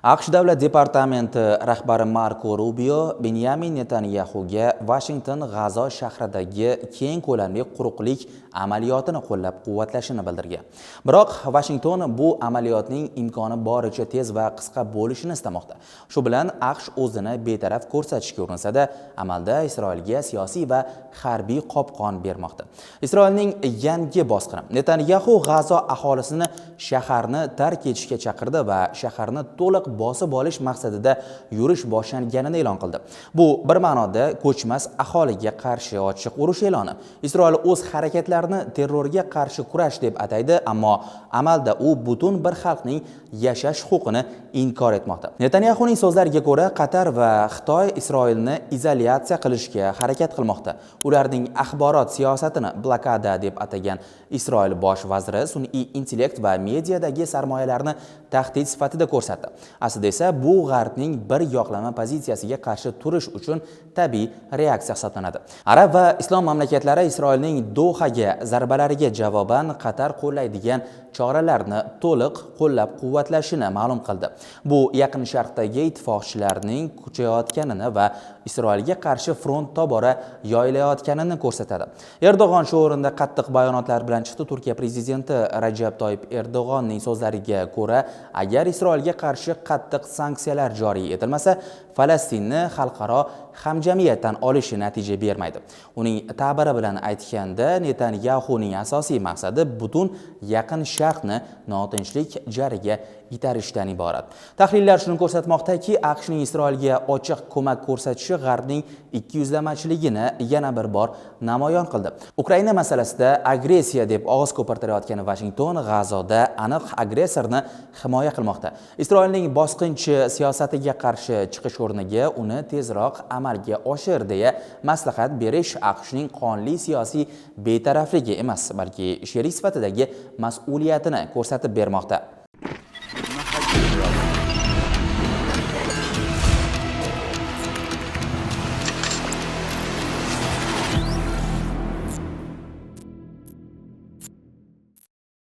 AQSh davlat departamenti rahbari Marko Rubio Benyamin Netanyaxuga Vashington G'azo shahridagi keng ko'lamli quruqlik amaliyotini qo'llab-quvvatlashini bildirgan. Biroq Vashington bu amaliyotning imkoni boricha tez va qisqa bo'lishini istamoqda. Shu bilan AQSh o'zini betaraf ko'rsatishga urinsa-da, amalda Isroilga siyosiy va harbiy qopqon bermoqda. Isroilning yangi bosqini. Netanyaxu G'azo aholisini shaharni tark etishga chaqirdi va shaharni to'liq bosib olish maqsadida yurish boshlanganini e'lon qildi. Bu bir ma'noda ko'chmas aholiga qarshi ochiq urush e'loni. Isroil o'z harakatlarini terrorga qarshi kurash deb ataydi, ammo amalda u butun bir xalqning yashash huquqini inkor etmoqda. Netanyaxuning so'zlariga ko'ra, Qatar va Xitoy Isroilni izolyatsiya qilishga harakat qilmoqda. Ularning axborot siyosatini blokada deb atagan Isroil bosh vaziri sun'iy intellekt va mediadagi sarmoyalarni tahdid sifatida ko'rsatdi. Aslida esa bu G'arbning bir yoqlama pozitsiyasiga qarshi turish uchun tabiiy reaksiya hisoblanadi. Arab va islom mamlakatlari Isroilning Dohaga zarbalariga javoban Qatar qo'llaydigan choralarni to'liq qo'llab-quvvatlashini ma'lum qildi. Bu Yaqin Sharqdagi ittifoqchilarning kuchayotganini va Isroilga qarshi front tobora yoyilayotganini ko'rsatadi. Erdo'g'on shu o'rinda qattiq bayonotlar bilan chiqdi. Turkiya prezidenti Rajab Toyib Erdo'g'onning so'zlariga ko'ra, agar Isroilga qarshi qattiq sanksiyalar joriy etilmasa, Falastinni xalqaro hamjamiyatdan olishi natija bermaydi. Uning ta'biri bilan aytganda, Netanyaxuning asosiy maqsadi butun Yaqin Sharqni notinchlik jariga itarishdan iborat. Tahlillar shuni ko'rsatmoqdaki, AQShning Isroilga ochiq ko'mak ko'rsatishi G'arbning ikkiyuzlamachiligini yana bir bor namoyon qildi. Ukraina masalasida agressiya deb og'iz ko'pirtirayotgan Vashington G'azoda aniq agressorni himoya qilmoqda. Isroilning bosqinchi siyosatiga qarshi chiqish o'rniga uni tezroq amalga oshir deya maslahat berish AQShning qonli siyosiy betarafligi emas, balki sherik sifatidagi mas'uliyatini ko'rsatib bermoqda.